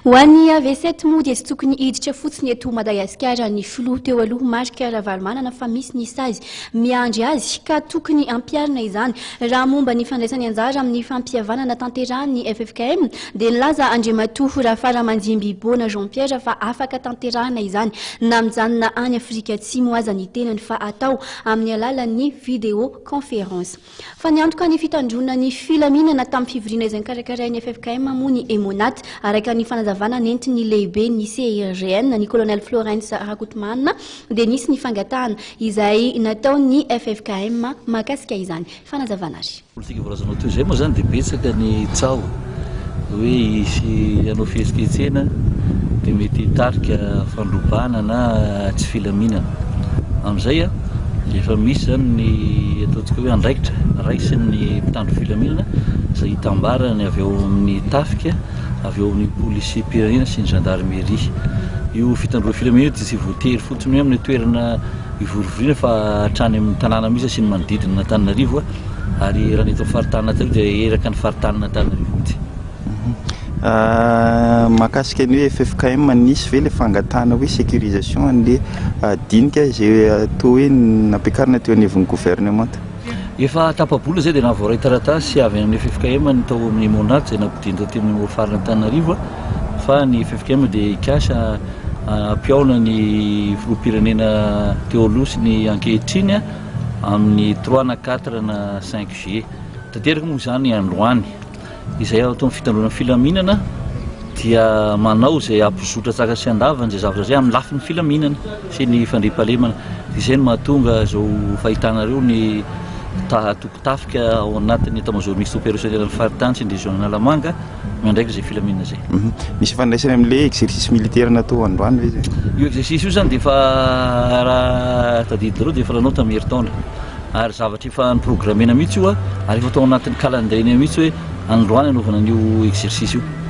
Ho an'ny AV7 moa dia tsy tokony hiditra fotsiny eto Madagasikara ny filoha teo aloha Marc Ravalomanana fa misy ny sazy miandry azy ka tokony hampiharina izany. Raha momba ny fandraisany anjara amin'ny fampihavanana tanterahan'ny ffkm dia nilaza Andriamatoa Rafaramandimby Bona Jean Pierre fa afaka tanterahina izany na mijanona any Afrika Atsimo aza ny tenany fa atao amin'ny alalan'ny vidéo conférence. Fa niantoka ny fitandroana ny filaminana tamin'ny fivoriana izay nokarakarain'ny ffkm moa ny Emmonat, araka ny fanazavana nentin'ny lehiben'ny CIRGN, ny Colonel Florens Rakotomanana, dia nisy ny fangatahana izay nataon'ny ffkm mahakasika izany. Fanazavana ary. Politika voalazanao teo izay moa izany dia betsaka ny tsaho hoe hisy hanao fihetsiketsehana dia mety hitarika fandrobana na tsy filaminana. Amin'izay efa misy izany ny ataontsika hoe andraikitra raisin'ny mpitandro filaminana izay hitambarany avy ao amin'ny tafika, avy ao amin'ny polisim-pirenena sy ny gendarmerie. Io fitandroana filaminana io dia tsy voatery fotsiny hoe amin'ny toerana hivorivoriana fa hatrany amin'ny tanàna mihitsy sy ny manodidina an'Antananarivo. Ary raha ny eto amin'ny faritanin'Antananarivo dia eraka ny faritanin'Antananarivo mihitsy. Mahakasika ny hoe ffkm, nisy ve ilay fangatahana hoe sécurisation an'ilay dinika izay toa hoe nampiakarina teo anivon'ny governemanta? Efa tapa-bolana izay dia nahavoaray taratasy avy amin'ny ffkm ny tao amin'ny Monat izay nampodiany taty amin'ny farin'Antananarivo fa ny ffkm dia hikasa hampihaona ny filoham-pirenena teo aloha sy ny ankehitriny amin'ny trois na quatre na cinq juillet. Tanteraka moa izany androany. Izay ao ataon'ny fitandroana ny filaminana dia manao izay hampizotra tsara sy handavany izay zavatra izay amin'ny lafiny filaminana sy ny fandriampahalemana. Izay no mahatonga izao fahitanareo ny toko-tafika ao anatin'ny état-major mixte opérationnel ny faritany sy ny région Analamanga miandraikitra izay filaminana izay. Misy ifandraisany amin'ilay exercice militaire natao androany ve izay? Io exercice io izany dia efa raha tadidinareo dia efa nanao tamin'ny herintaona ary zavatra efa niprogramena mihitsy io ary efa tao anatin'ny calendrier-nay mihitsy hoe androany anaovana an'io exercice io.